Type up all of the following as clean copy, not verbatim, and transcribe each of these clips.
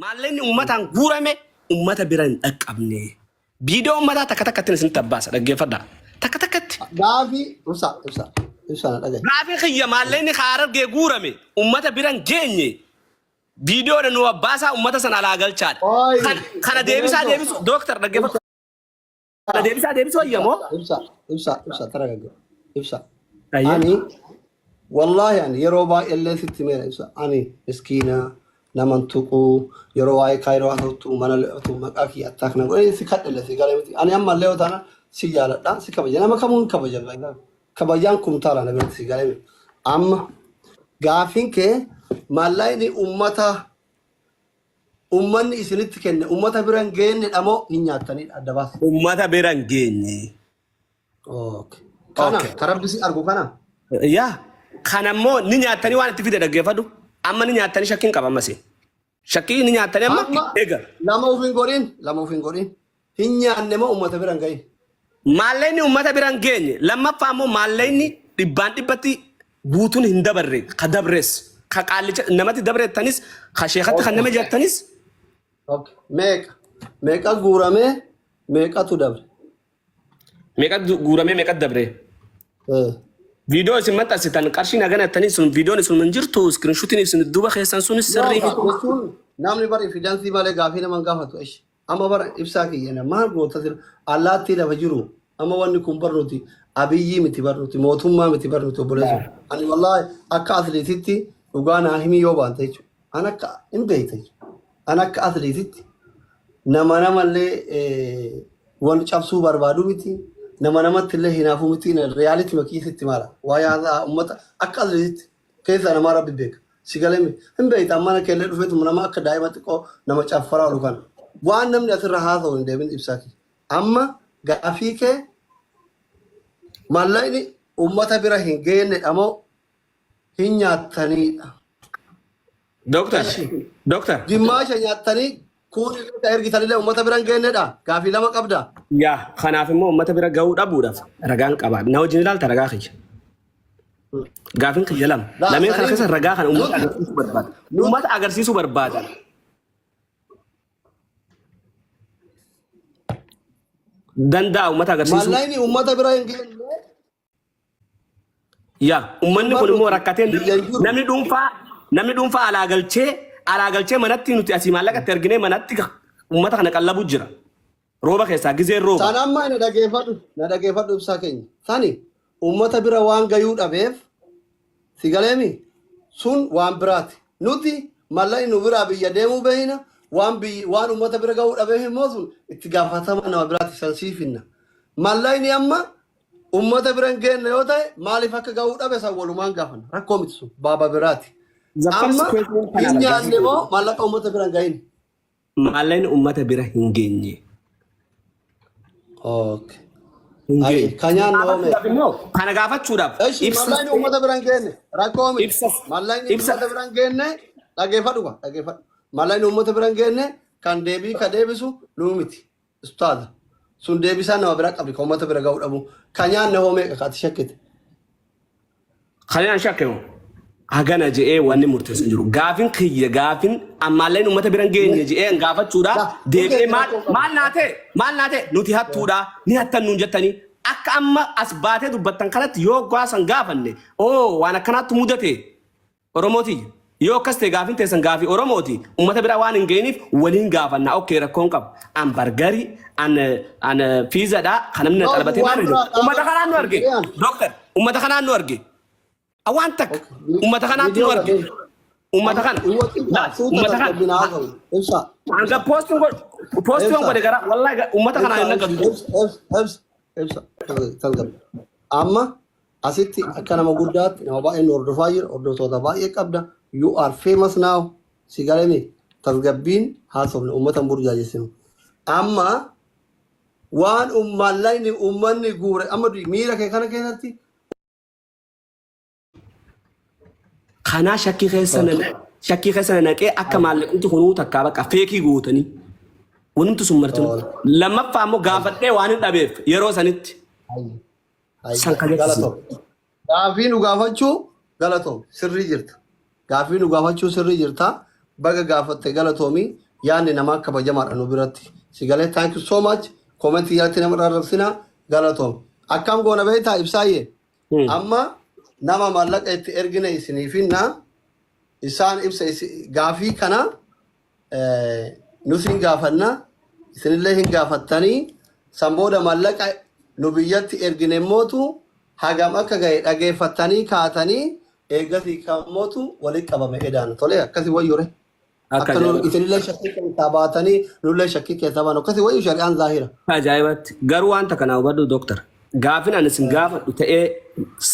Maallaqni uummataan guurame uummata bira hin dhaqqabne. Viidiyoo uummataa takka takkatti isinitti abbaasa dhaggeeffadhaa. Takka takkatti. Gaafii ibsa ibsa ibsa na dhagaye. Gaafii kiyya maallaqni Harargee guurame uummata bira hin geenye viidiyoodha nu abbaasaa uummata sana alaa galchaadha. Ooyi Kana deebisaa obboleessoo deebisu dooktar dhaggeeffadhu. ibsa Kana deebisaa deebisuu ayyamoo? ibsa ibsa ibsa taragaggee ibsa. Ayyee. Ani wallaahi ani yeroo baay'eellee sitti meera ibsa ani miskiina naman tuquu yeroo waa'ee kaayiroo haasoftu mana le'atu maqaa kiyya attaa kana godhee si kadhelle si galee miti ani ammallee yoo taana si jaaladha si kabaja nama kamuun kabaja kabajaan kumtaala na biratti si galee miti amma gaafiin kee maallaqni ummata Ummanni isinitti kenne ummata bira hin geennedha moo hin nyaattanidha adda baasa. Ummata bira hin geenye. Okay. Kana Okay. ka rabbi si argu kana. Yaa kana immoo ni nyaattanii waan itti fide dhaggeeffadhu. Amma ni nyaattanii shakkiin qaba ammas. Shakkii ni nyaattanii amma Amma eega. lama of hin godhin lama of hin godhin hin nyaanne moo ummata bira hin gahin. Maallaqni ummata bira hin geenye. Lammaffaa immoo maallaqni dhibbaan dhibbatti guutuun hin dabarre ka dabres ka qaallicha namatti dabrettanis ka sheekatti kan nama Okay. jettanis Okay. Meeqa meeqa guuramee meeqatu dabre. meeqa guuramee meeqa dabre. Eh. Viidiyoo isin maxxansitan qarshiin hagana jettanii sun viidiyoon isin hin jirtu iskiriinshuutiin isin duuba keessan sunis No, sirrii miti. jechuun namni bar evidence malee gaafii nama hin gaafatu. Ish. Amma bara ibsaa kiyya maal goota sila allaattii lafa jiru amma wanni kun bar nuti abiyyii miti bar nuti mootummaa miti bar nuti obboleessu. Ani wallaahi akka atleetitti dhugaa naa himii yoo baante jechuudha. An akka hin beekta jechuudha. An akka atleetitti nama namallee wal cabsuu barbaadu miti. Nama namatti illee hinaafuu miti. Riyaalitii makiisitti maala. Waa yaasaa uummata akka atleetitti keessaa namaa rabbi beeka. Si galee miti. Hin beekta mana keellee dhufeetu nama akka daa'ima xiqqoo nama caffaraa oolu kana. Waan namni asirra haasa'u hin deebin ibsaa kee. Amma gaafii kee maallaqni uummata bira hin geennedha moo hin nyaattaniidha. Dooktar, Eshi. dooktar. Gimmaasha nyaattanii kuun illee ergitanillee uummata bira hin geennedha. Gaafii lama qabda. Yaa kanaaf immoo uummata bira gahuu dhabuudhaaf ragaan qaba. Na wajjin ilaalta ragaa kiyya. Gaafiin kiyya lama. Laa Lameen kana sanii keessa ragaa kana uummata nuti agarsiisuu barbaada. nuti Uummata agarsiisuu barbaada. Danda'a uummata agarsiisuu. Maallaqni uummata bira hin geenne Yaa uummanni kun immoo barnuti rakkatee biyya hin jiru. namni dhuunfaa alaa galchee manatti nuti asii maallaqa itti erginee manatti uummata kana qallabu jira. Rooba keessaa gizeen rooba. San amma na dhageeffadhu na dhageeffadhu ibsaa keenya. Sani uummata bira waan gayuu dhabeef si galeemi sun waan biraati. Nuti mallaqni nu biraa biyya deemuu beeyna waan biyyi waan uummata bira gahuu dhabeef immoo sun itti gaafatama nama biraati san siif hinna. Mallaqni amma uummata bira hin geenye yoo ta'e maaliif akka gahuu dhabe san walumaan gaafanna. Rakkoo miti sun baaba biraati. The first Amma question hin kanaadha gaafii nyaanne moo mallaqa uummata bira hin gahin? Maallaqni uummata bira hin geenye. Okay. Hin Ayi, geenye. kan nyaanne hoo meeqa? Gaafachuudhaaf immoo kana gaafachuudhaaf Eshi, ibsa mallaqni uummata bira hin geenne. Rakkoo miti. ibsa Mallaqni ibsa uummata bira hin geenne dhageeffadhu kwa dhageeffadhu. Mallaqni uummata bira hin geenne kan deebii ka deebisu nuu miti. Ustaaza. Sun deebisaa nama bira qabdi kan uummata bira ga'uu dhabu. Kan nyaanne hoo meeqa ka ati shakkite? Kan an shakke moo? Hagana je'ee wanni murteessu hin jiru. Gaafin kiyya gaafin ammaalleen uummata bira hin geenye je'ee an gaafachuudha. Daa, Deebi'ee dhugeetti maal rakkoo qabu. maal naa ta'e maal naa ta'e nuti hattuudha ni hattan nuun jettanii akka amma as baatee dubbattan kanatti yoo gaasan gaafanne oo waan akkanaatti mudate Oromooti yoo akkas ta'e gaafin teessan gaafii Oromooti uummata bira waan hin geenyeef waliin gaafanna okkee rakkoon qabu. An bargarii an an fiizadha kan namni na No, sun xalabatee waan maal biraa uummata dhaabadhu. kanaan nu arge Sun dooktar uummata kanaan nu arge. Waan takka Okay. uummata kanaatti nu Viidiyoo arge gadhee. uummata Amma kana hubachiisa laal suuta uummata kana tasgabbiin haasa'u. Ibsa. hanga Ibsa. poostiin godhe poostiin Ibsa. godhe gara wallahi uummata Ibsa. kanaan hin Ibsa. naqatu. Ibsa. Ibsa. Ibsa. Tasgabbi. Amma asitti akka nama guddaatti nama baay'ee nu hordofaa jira. Hordoftoota baay'ee qabda. You are famous now. Si galemi tasgabbiin haasofne uummata hin burjaajessinu. Amma waan maallaqni uummanni guure amma miira kee kana keessatti Kanaa shakkii keessa na shakkii keessa na naqee akka maallaqni kunuu takkaa bakka feekii gootanii. Wanumti sun martinuu. Lammaffaa immoo gaafadhee waan hin dhabeef yeroo sanitti san ka jechisiisa. Galatoom. Gaafii nu gaafachuu galatoom sirrii jirta. Gaafii nu gaafachuu sirrii jirta. Baga gaafatte galatoomi. Yaadni namaa kabajamaadha nu biratti. Si galee, thank you so much. Comment jalatti nama rarrabsina, galatoom. Akkam goona beektaa, Ibsaayyee? Amma nama maallaqa itti ergine isinii finna, isaan ibsa gaafii kana nus hin gaafanna, isinillee hin gaafattanii. San booda maallaqa nu biyyatti ergine mootu hagam akka gahe dhageeffattanii kaatanii, eeggasii kan mootu walitti qabame edaan tole. Akkasi wayyure. Akka akka nu ajaa'ibatti. Isinillee shakkii keessaa baatanii, nullee shakkii keessaa baanu, akkasi wayyu, shari'aan zaahira. Akka ajaa'ibatti. Garuu wanta kana hubadhu, dooktar. Gaafin ani isin gaafadhu ta'ee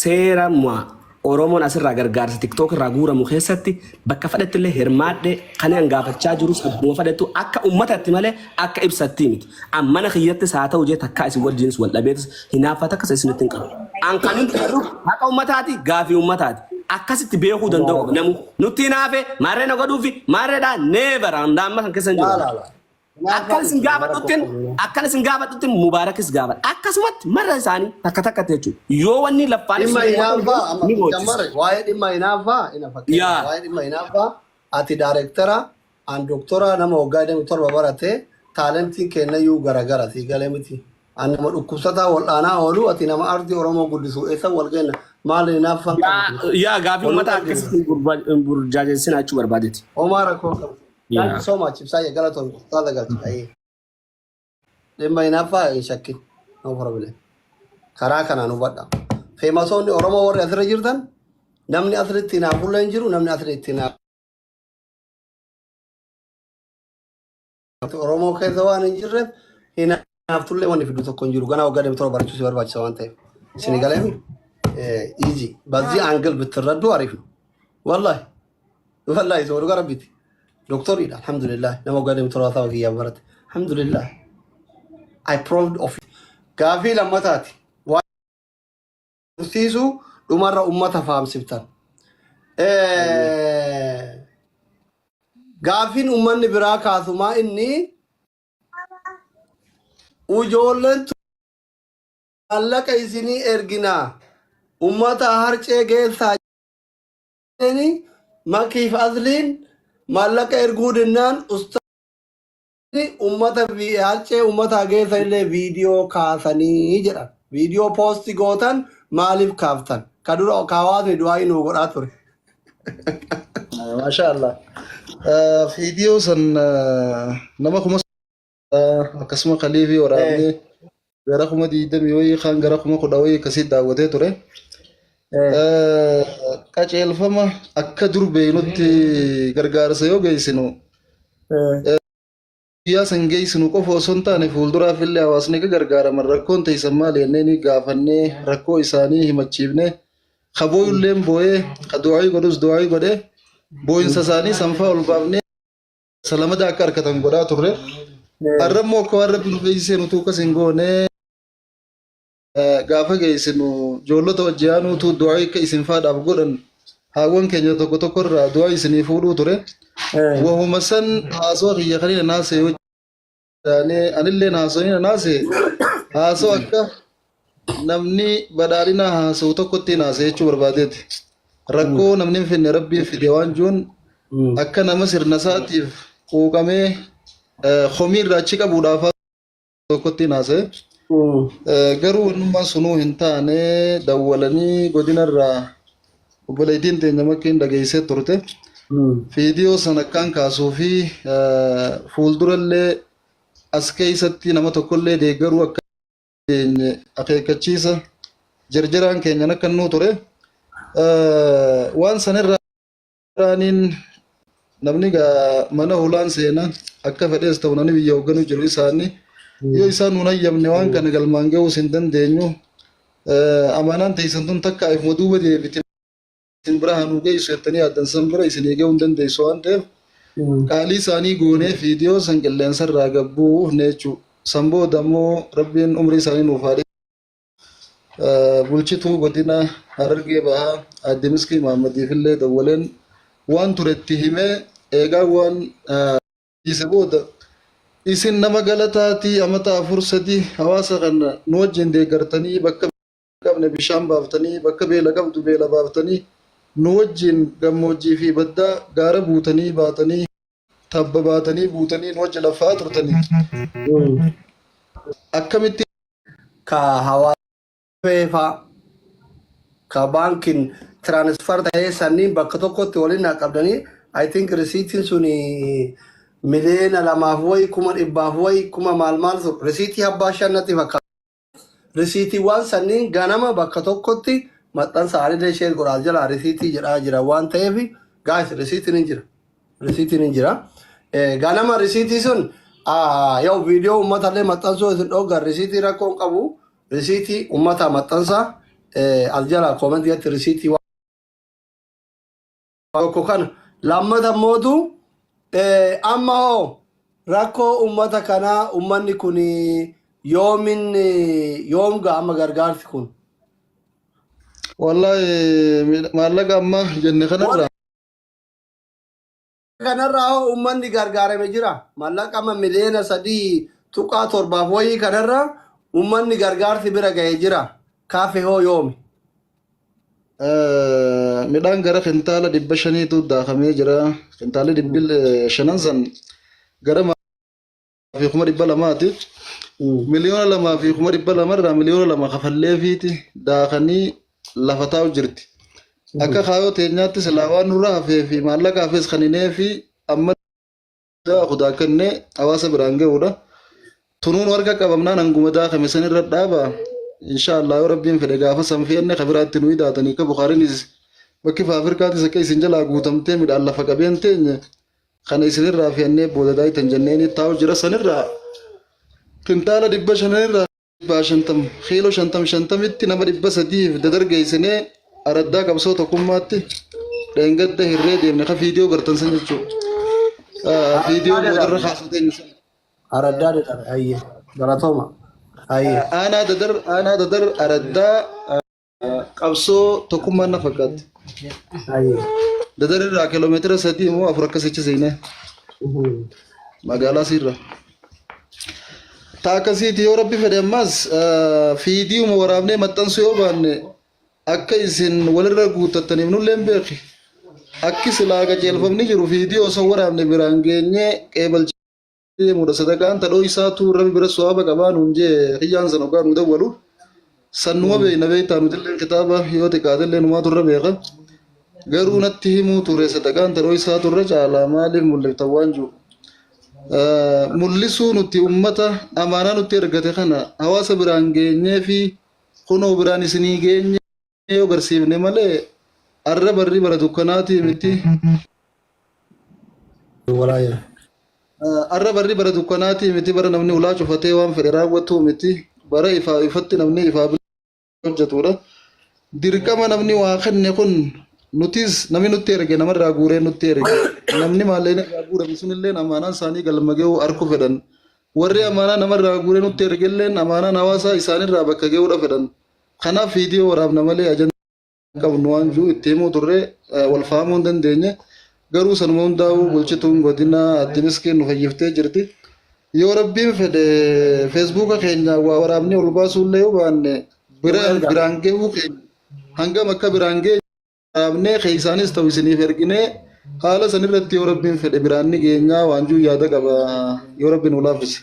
seera mua Oromoon asirraa gargaarsa TikTok irraa guuramu keessatti bakka fedhetti illee hirmaadhe, kan an gaafachaa jirus abbuma fedhettu akka ummatatti malee akka ibsatti miti. An mana kiyyattis haa ta'u jee takkaa isin wajjinis wal dhabeetis hinaaffata akkas isinitti hin qabu. An kan hin dubbadhu haqa ummataati, gaafii ummataati. Akkasitti beekuu danda'u qaba. Namu nutti hinaafe maarree na godhuufi maarreedhaa, never, an amma kan keessa hin jiru. Laa laa laa. Akkan isin gaafadhuttin, akkan isin gaafadhuttin Mubaarakis gaafadha. Akkasumatti marra isaanii takka takkatti jechuudha. Yoo wanni laffaan Dhimma isin hinaaffaa amma ni boojisa. jammar waa'ee dhimma hinaaffaa ina fakkeenya. Waa'ee dhimma hinaaffaa, ati daarektara, an doktora, nama waggaa 27 barate, talentiin kennayyuu garagara, sii galee miti. An nama dhukkubsataa wal'aanaa oolu, ati nama ardii Oromoo guddisu, eessa wal geenna? Maal hinaaffaan Yaa qabu? yaa gaafii Waluma uummataa argina. akkasitti hin burjaajessinaa jechuu barbaadeeti. Homaa rakkoo qabu. Thank you so much. Ibsaayya, galatoon ustaaza galchi. Ayyee. Dhimma hinaaffaa hin shakkin. No problem. Karaa kanaan hubadha. Famousoonni Oromoo warri asirra jirtan, namni asirratti hinaafullee hin jiru, namni asirratti hinaafu Oromoo keessa waan hin jirreef hinaaftullee wanni fidu tokko hin jiru. Ganaa waggaa 27 barachuu si barbaachisa waan ta'eef. Isin galeemi? Easy. በዚህ angle ብትረዱ አሪፍ ነው። ወላሂ ወላሂ ሰው dhugaa rabbiiti. Doktoriidha, alhamdulillah, nama waggaa 27 saba kiyyaaf barate. Alhamdulillah. I proud of you. Gaafii lammataati. Waan tursiisu dhumarra ummata faamsiftan. Gaafiin ummanni biraa kaasumaa inni ijoolleen maallaqa isinii erginaa ummata harcee geessaa jedhanii, Makiif Asliin maallaqa erguu dinnaan ustaani ummata harcee ummata geessa illee viidiyoo kaasanii jedhan. Viidiyoo post gootan maaliif kaaftan? Ka dura ka hawaasni du'aa nuu godhaa ture. Maasha Allah. Viidiyoo san nama 3000 akkasuma kaliifii waraabnee gara 20,000 wayii kaan gara 10,000 wayii akkasii daawwatee ture. Qaceelfama akka dur beeynutti gargaarsa yoo geessinu, guyyaa san geessinu qofa osoo hin taane, fuulduraaf illee hawaasni akka gargaaraman rakkoon teessan maali jennee ni gaafannee, rakkoo isaanii himachiifnee, ka booyulleen booyee, ka du'aayii godhus du'aayii godhee, booyinsa isaanii sanfaa ol baafnee salamada akka harkatan godhaa turre. Har'a immoo akka waan rabbi nu beeksisee nutuu akkas hin goone, gaafa geessinu ijoollota wajji aanuutu du'aayii akka isin faadhaaf godhan haawwan keenya tokko tokko irraa du'aa isinii fuudhuu ture. Wahuma san haasawaa kiyya kan inni naasee hojjetaanee anillee haasawaa inni naasee haasawaa akka namni badhaadhina haasawu tokkotti naasee jechuu barbaadeeti. Rakkoo namni hin finne rabbiin fide waan jiruun akka nama sirna isaatiif quuqamee komii irraa achi qabuudhaaf tokkotti naasee. Garuu innummaan sunuu hin taane, dawwalanii godinarraa obboleettiin teenya Makkiin dhageessee turte. Viidiyoo sana akkaan kaasuu fi fuuldurallee as keessatti nama tokkollee deeggaruu akka dandeenye akeekkachiisa jarjaraan keenyan akka nuu ture. Waan sanirraa raaniin namni gaa mana hulaan seena, akka fedhees ta'u namni biyya hoogganuu jiru isaanii yoo isaan nuun hayyamne waan kana galmaan ga'uus hin dandeenyu. Amaanaan teessan tun takka ifuma duuba deebite, isin bira hanuu geessu jettanii yaaddan san bira isinii ga'uu hin dandeessu waan ta'eef, qaalii isaanii goonee viidiyoo san qilleensa irraa gabbuufne jechuudha. San booda immoo rabbiin umrii isaanii nuuf haa bulchituu godina Harargee Bahaa Aadde Miskii Mahaammadiif illee dawwaleen waan turetti himee, eegaa waan dhiise booda, isin nama galataatii, amata afur sadi hawaasa kana nu wajjin deeggartanii, bakka qabne bishaan baaftanii, bakka beela qabdu beela baaftanii, nu wajjin gammoojjii fi baddaa gaara buutanii baatanii Tabba baatanii buutanii nu wajji laffa'aa turtanii. Akkamitti Ka hawaasa faa ka baankiin transfer ta'ee sanniin bakka tokkotti waliin haa qabdanii. I think risiitiin sun 2,000,000 wayi, 100,000 wayi, kuma maal maal sun risiitii abbaa shannatti fakkaata. Risiitiiwwan sanniin ganama bakka tokkotti maxxansa anillee share godhaa jala risiitii jedhaa jira waan ta'eef, guys, risiitiin hin jira. Risiitiin hin jira. Ganama risiitii sun yoo viidiyoo uummatallee maxxansuu isin dhoggan, risiitii rakkoo hin qabu. Risiitii uummata maxxansa as jala koomentii risiitii tokko kana. Lammata mootu amma hoo rakkoo uummata kanaa, uummanni kun yoomin yoom ga'a amma gargaarsi kun? Wallahi maallaqa amma jenne kanarraa Kanarraa hoo uummanni gargaarame jira? Maallaqa amma 3.7 wayii kanarraa uummanni gargaarsi bira ga'ee jira. Kaafe hoo yoomi? Midhaan gara kintaala 500tu daakamee jira. Kintaalli 500n san gara fi 200,000ti. 2,200,000 irraa 2,000,000 kafalleefiiti daakanii lafa taa'u jirti. Akka kaayoo teenyaatti silaa waan nurra hafee fi maallaqa hafes kan hinee fi amma daaku daakannee hawaasa biraan ga'uudha. Tunuun harka qabamnaan hanguma daakame sanirra dhaaba. Inshaallah yoo Rabbiin fedhe gaafa san fe'anne ka biraatti nu hidaatanii akka Bukaariinis bakki faafirkaatis akka isin jalaa guutamtee midhaan lafa qabeen teenye kana isinirraa fe'annee booda daayitan jenneeni taa'u jira. Sanirraa kintaala 500rraa 50 kiiloo 50 50tti nama 300f dadargeessinee araddaa qabsoo tokkummaatti dheengadda hirree deemne ka viidiyoo gartan san jechuudha. Viidiyoo boodarra kaasuu teenya san. Araddaa dedhame, hayyee galatooma, hayyee. Aanaa Dadar araddaa qabsoo tokkummaan na fakkaatti. Hayyee. Dadar irraa kiiloomeetira 3 immoo 4 akkasichi seenee magaalaa siirra. Ta akkasiiti. Yoo Rabbi fedhe ammas fiidiuma waraabnee maxxansuu yoo baanne akka isin walirra guuttattaniif nullee hin beeki. Akki silaa qajeelfamni jiru fiidiyoo osoo waraabne biraan geenyee qeebalcha deemuudha. Sadaqaan tadhoo isaatu Rabbi bira suwaaba qabaa nuun jee kiyyaan san ogaa nu dawwalu. Sannuma beekna, beektaa, nutillee kitaaba yoo xiqqaatellee numaatu irra beeka. Garuu natti himuu ture, sadaqaan tadhoo isaatu irra caalaa maaliif mul'iftan waan jiru. Mul'isuu nuti ummata amaanaa nutti ergate kana hawaasa biraan geenyee fi kunoo biraan isinii geenye yoo garsiifne malee arra barri bara dukkanaatii miti. Walaa jira. Arra barri bara dukkanaatii miti, bara namni ulaa cufatee waan fedhe raawwatu miti, bara ifaa ifatti namni ifaa hojjetudha. Dirqama namni waa kenne kun nutis namni nutti erge namarraa guuree nutti erge, namni maallaqni irraa guurame sunillee amaanaan isaanii galma ga'uu arku fedhan, warri amaanaa namarraa guuree nutti ergelleen amaanaan hawaasaa isaanirraa bakka ga'uudha fedhan. Kanaaf viidiyoo waraabna malee ajandaa qabnu waan jiru itti himuu turre, wal fahamuu hin dandeenye. Garuu sanuma hundaa'uu bulchituun godina addi miskiin nu fayyiftee jirti. Yoo Rabbiin fedhe feesbuuka keenya waa waraabnee ol baasuullee yoo baanne bira biraan gahuu keenya hangam akka biraan geenye waraabnee keessaanis ta'u isiniif erginee haala sanirratti yoo Rabbiin fedhe biraan ni geenyaa waan jiru yaada qaba yoo Rabbiin nu laaffise.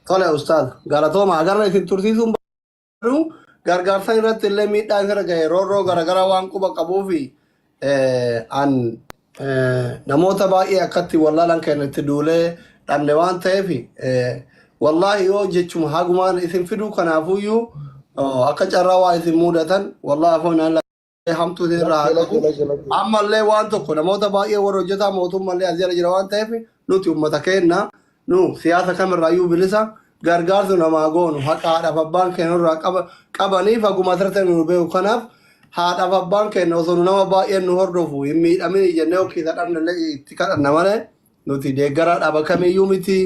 Tole ustaaz, galatooma. Agarra isin tursiisuun barbaadu gargaarsa irratti illee miidhaan irra gahe roorroo garaagaraa waan quba qabuufi an namoota baay'ee akkatti wallaalan keenya itti duulee dhabne waan ta'eef, wallaahi yoo jechuma hagumaan isin fiduu kanaafuyyuu akka carraa waa isin mudatan, wallaahi afoon hamtuu isin irraa haa qabu. Ammallee waan tokko namoota baay'ee warra hojjetaa mootummaallee as jala jira waan ta'eef, nuti uummata keenya nu siyaasa kamirraayyuu bilisa, gargaarsu namaa goonu haqa haadhaaf abbaan keenya nurraa qabaniif haguma asirratti nu beeku. Kanaaf haadhaaf abbaan keenya osoo nu nama baay'een nu hordofu hin miidhamin jennee ofiisa dhabnellee itti kadhanna malee nuti deeggaraa dhaaba kamiyyuu miti.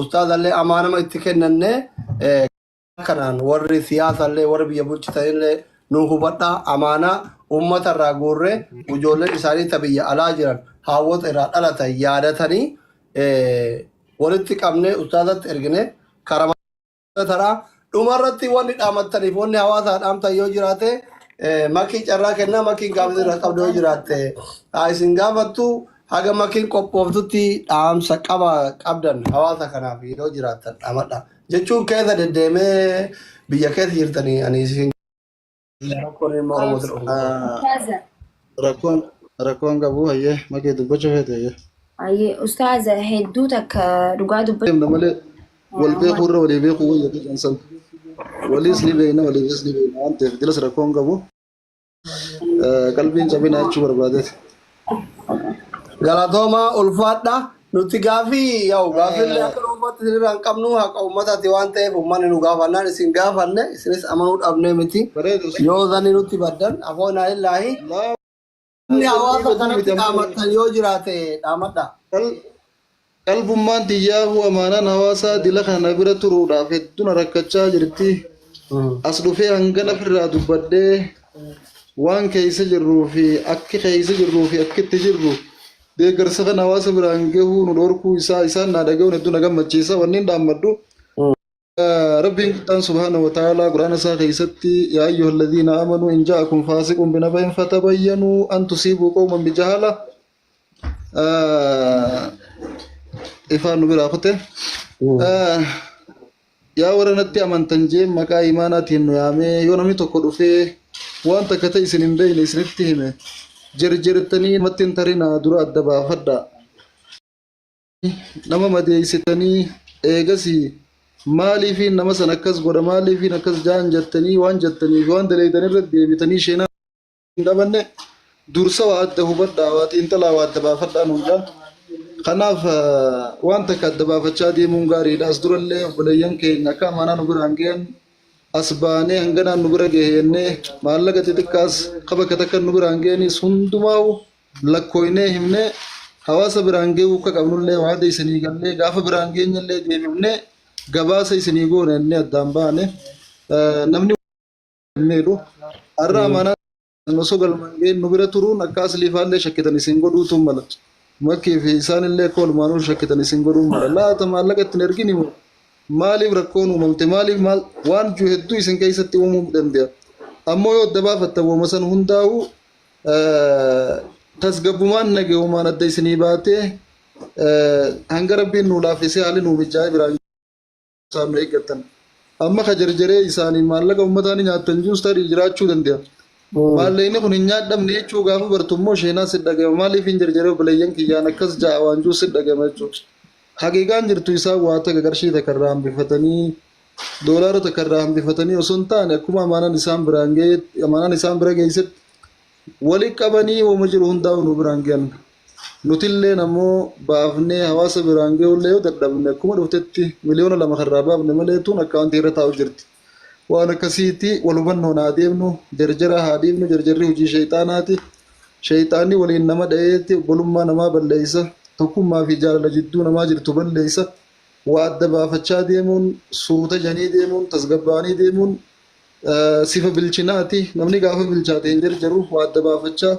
Ustaazallee amaanama itti kennannee kanaan warri siyaasallee warri biyya bulchitanillee nu hubadhaa, amaanaa uummata irraa guurree ijoolleen isaanii ta biyya alaa jiran haawwota irraa dhalatan yaadatanii walitti qabnee ustaazatti ergine karaa taraa. Dhumarratti wanni dhaamattaniif wanni hawaasaa dhaamtan yoo jiraate, makii carraa kennaa, makiin gaafii irraa qabdu yoo jiraatte haa isin gaafattu. Haga makiin qophooftutti dhaamsa qaba qabdan hawaasa kanaaf yeroo jiraattan dhaamadha. Jechuun keessa deddeemee biyya keessa jirtanii ani isin rakkoon ilma Oromootti dhufu. Ustaaza. Rakkoon qabu, hayyee, makee dubbachuu feete, hayyee. Ayyee ustaaza, hedduu takka dhugaa dubbachuu. Deemna malee wal beekuu irra walii beekuu wayya jedhan san. Waliis ni beekna, waliifis ni beekna waan ta'eef dilas rakkoon qabu. Qalbiin cabinaa jechuu barbaadeeti. Galatoomaa, ulfaadha. Nuti gaafii yaa'u gaaffiillee akka dhuunfaatti isinirraa hin qabnu, haqa uummataati waan ta'eef uummanni nu gaafannaan isin gaafanne, isinis amanuu dhabnee miti. Bareedu. Yoo zanni nutti baddan afoonaa illaahi. Laa. Namni hawaasa baduu kanatti miti ammoo. dhaamattan yoo jiraate dhaamadha. Qalbummaan tiyyaahu amaanaan hawaasaa dila kana bira turuudhaaf hedduu na rakkachaa jirti. As dhufee hangana ofirraa dubbadhee waan keessa jirruu fi akki keessa jirruu fi akkitti jirru deeggarsa kana hawaasa biraan gahuu nu dhorkuu isaa isaan naa dhaga'uun hedduu na gammachiisa. Wanni hin dhaammadhu. Rabbiin guddaan subhaanahu wa ta'aalaa Qur'aana isaa keessatti: yaa ayyuha alladhiina aamanuu in jaa'akum faasiqun binaba'in fatabayyanuu an tusiibuu qawman bijahala. Ifaan nu biraa kute. Yaa warra natti amantan jeen maqaa imaanaatiin nu yaamee, yoo namni tokko dhufee waan takka ta'e isin hin beekne isinitti hime, jerjertanii namatti hin tarinaa, dura adda baafadhaa. Nama madeessitanii eegasii maaliifiin nama san akkas godha, maaliifiin akkas jaan jettanii waan jettanii fi waan daleeytan irra deebitanii isheenaa hin qabanne, dursa waa adda hubadhaa, waa xiinxalaa, waa adda baafadhaa nuun jaan. Kanaaf waan takka adda baafachaa deemuun gaariidha. As durallee obboleeyyan keenya akka amaanaa nu biraan gahan as baanee hanganaan nu bira gahe jennee, maallaqa xixiqqaas ka bakka takka nu biraan gahanis hundumaa'u lakkooynee himnee, hawaasa biraan gahuu akka qabnullee waada isinii gallee, gaafa biraan geenyallee deebifnee gabaasa isinii goone jennee addaan baane. Namni miidhu har'a amaanaa osoo galmaan ga'een nu bira turuun akka asliifaallee shakkitan isin godhuutu mala. Makkii fi isaanillee akka walumaanuu shakkitan isin godhuu mala. Laata maallaqa ittiin ergini moo maaliif rakkoon uumamte, maaliif maal waan jiru hedduu isin keessatti uumuu danda'a. Ammoo yoo adda baafattan wooma san hundaa'u tasgabbumaan nagayumaan adda isinii baatee, hanga rabbiin nuu laaffisee haalli nuu mijaa'ee biraan isaan nu eeggattan. Amma ka jarjaree isaanii maallaqa uummataa ni nyaattan jiruus tarii jiraachuu danda'a. Maallaqni kun hin nyaadhamne jechuu gaafa bartu immoo sheenaa si dhagama. Maaliif hin jarjaree obboleeyyan kiyyaan akkas ja'a waan jiru si dhagama jechuudha. Haqiiqaan jirtu isaan waa takka qarshii takka irraa hambifatanii, doolaara takka irraa hambifatanii osoo hin taane, akkuma amaanaan isaan biraan ga'e, amaanaan isaan bira geessetti wali qabanii wama jiru hundaa'u nu biraan gahan. Nutilleen ammoo baafnee hawaasa biraan ga'uullee yoo dadhabne, akkuma dhuftetti 2 miliyoona karraa baafne malee tun akkaawuntii irra taa'u jirti. Waan akkasiitti wal hubannoon haa deemnu, jarjara haa dhiifnu, jarjarri hojii sheexaanaati. Sheexaanni waliin nama dha'eetti obbolummaa namaa balleessa, tokkummaa fi jaalala jidduu namaa jirtu balleessa. Waa adda baafachaa deemuun, suuta janii deemuun, tasgabbaa'anii deemuun sifa bilchinaati. Namni gaafa bilchaate hin jarjaru, waa adda baafachaa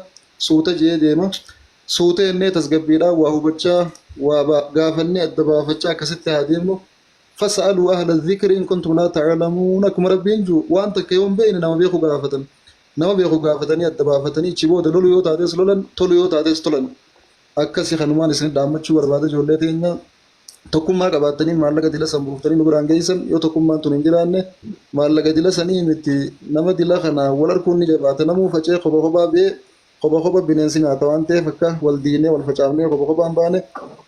suuta jee deema. Suuta jennee tasgabbiidhaan waa hubachaa, waa gaafannee adda baafachaa akkasitti haa deemnu. Fas'aluu ahla dhikri in kuntum laa ta'lamuun akkuma rabbiin jiru, waan takka yoo hin beekne nama beeku gaafatan. Nama beeku gaafatanii adda baafatanii ichi booda lolu yoo taates lolan, tolu yoo taates tolan. Akkasi kanumaan isin dhaammachuu barbaada. Ijoollee teenya, tokkummaa qabaattanii maallaqa dila san buuftanii nu biraan geessan. Yoo tokkummaan tun hin jiraanne, maallaqa dila sanii miti, nama dila kana wal arguun ni jabaata. Namuu facee kopha kophaa bee kopha kopha bineensi nyaata waan ta'eef, akka wal diinee wal facaafnee kopha kophaan baane,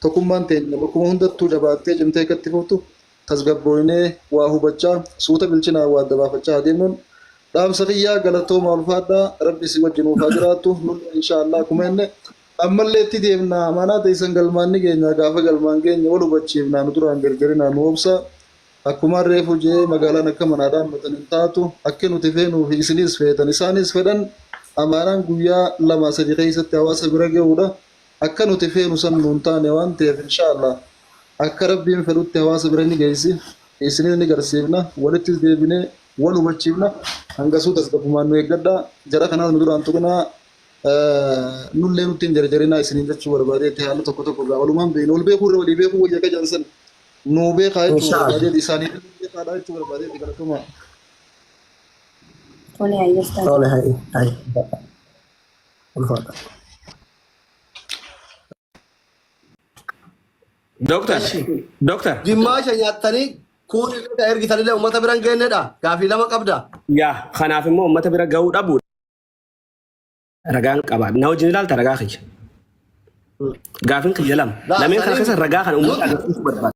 tokkummaan teenya bakkuma hundattuu jabaattee cimtee akka itti fuftu, tasgabbooynee waa hubachaa, suuta bilchinaa waa adda baafachaa adeemuun dhaamsa kiyyaa. Galatooma, ulfaadhaa, rabbi si wajjin nuuf haa jiraattu. Nullee inshaallah akkuma inni ammallee itti deemna, amaanaa teessan galmaan ni geenya. Gaafa galmaan geenya wal hubachiifnaa, nu duraan jarjarinaa, nu obsa. Akkuma reefu jee, magaalaan akka manaa dhaammatan hin taatu. Akka nuti feenuu fi isinis feetan isaanis fedhan amaanaan guyyaa 2-3 keessatti hawaasa bira ga'uudha. Akka nuti feenu san nuun taane waan ta'eef, inshaallah akka rabbiin fedhutti hawaasa bira ni geessi, isinis ni garsiifna, walittis deebinee wal hubachiifna. Hangasuu tasgabbumaan nu eeggadhaa, jara kanaas nu duraan tuqinaa, nullee nutti hin jarjarinaa isiniin jechuu barbaadeetti. Haala tokko tokko gaa walumaan beeknu, wal beekuu irra walii beekuu wayya qajan san nuu beekaa jechuu Inshaallah. barbaadeetti, isaanii beekaadha jechuu barbaadeetti. Galatoomaa. Tole, hayyuu. Tole, hayi hayi. Ulfaadha. Dooktar. Eshi. Dooktar. Gimmaasha nyaattanii kuun illee ergitanillee uummata bira hin geennedha. Gaafii lama qabda. Yaa kanaaf immoo uummata bira gahuu dhabuudha. Ragaan qaba. Na wajjin ilaalta ragaa kiyya. Gaafiin kiyya lama. Laa Lameen kana saniin keessa ragaa kana uummata nuti agarsiisuu barbaada.